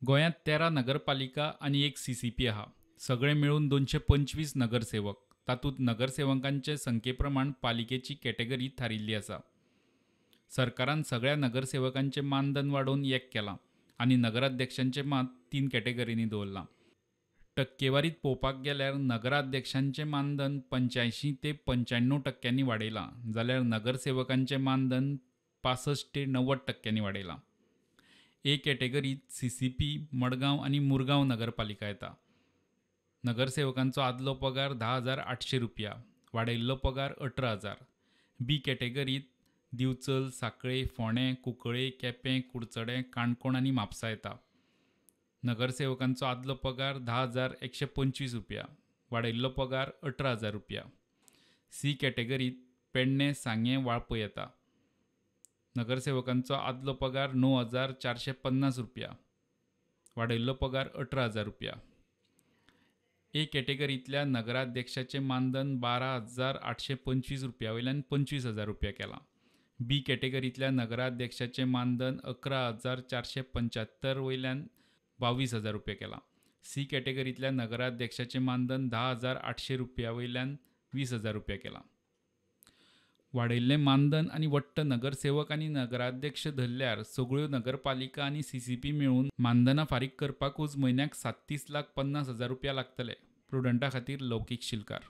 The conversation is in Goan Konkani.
गोंयांत 13 नगरपालिका आनी एक सीसीपी आहा. सगळे मेळून 225 नगरसेवक. तातूंत नगरसेवकांचे संख्ये प्रमाण पालिकेची कॅटेगरी थारिल्ली आसा. सरकारान सगळ्या नगरसेवकांचें मानधन वाडोवन एक केलां आनी नगराध्यक्षांचें मात 3 कॅटेगरींनी दवरलां. टक्केवारीत पळोवपाक गेल्यार नगराध्यक्षांचें मानधन 85 ते 95% वाडयलां, जाल्यार नगरसेवकांचें मानधन 65 ते 90% वाडयलां. ए कॅटेगरीत सीसीपी, मडगांव आनी मुरगांव नगरपालिका येता. नगरसेवकांचो आदलो पगार 10,800 रुपया, वाडयल्लो पगार 18,000. बी कॅटेगरीत दिवचल, सांखळे, फोंडें, कुंकळे, केपें, कुडचडें, काणकोण आनी म्हापसा येता. नगरसेवकांचो आदलो पगार 10,125 रुपया, वाडयल्लो पगार 18,000 रुपया. सी कॅटेगरीत पेडणें, सांगें, वाळपय येता. नगरसेवकांचो आदलो पगार 9,450 रुपया, वाडयल्लो पगार 18,000 रुपया. ए कॅटेगरींतल्या नगराध्यक्षाचें मानधन 12,825 रुपया वयल्यान 25,000 रुपया केलां. बी कॅटेगरींतल्या नगराध्यक्षाचें मानधन 11,475 वयल्यान 22,000 रुपया केलां. सी कॅटेगरींतल्या नगराध्यक्षाचें मानधन 10,800 रुपया वयल्यान 20,000 रुपया केलां. वाडयल्लें मानधन आनी वट्ट नगरसेवक आनी नगराध्यक्ष धरल्यार सगळ्यो नगरपालिका आनी सीसीपी मेळून मानधनां फारीक करपाकूच म्हयन्याक 37,50,000 रुपया लागतले. प्रुडंटा खातीर लौकीक शिलकार.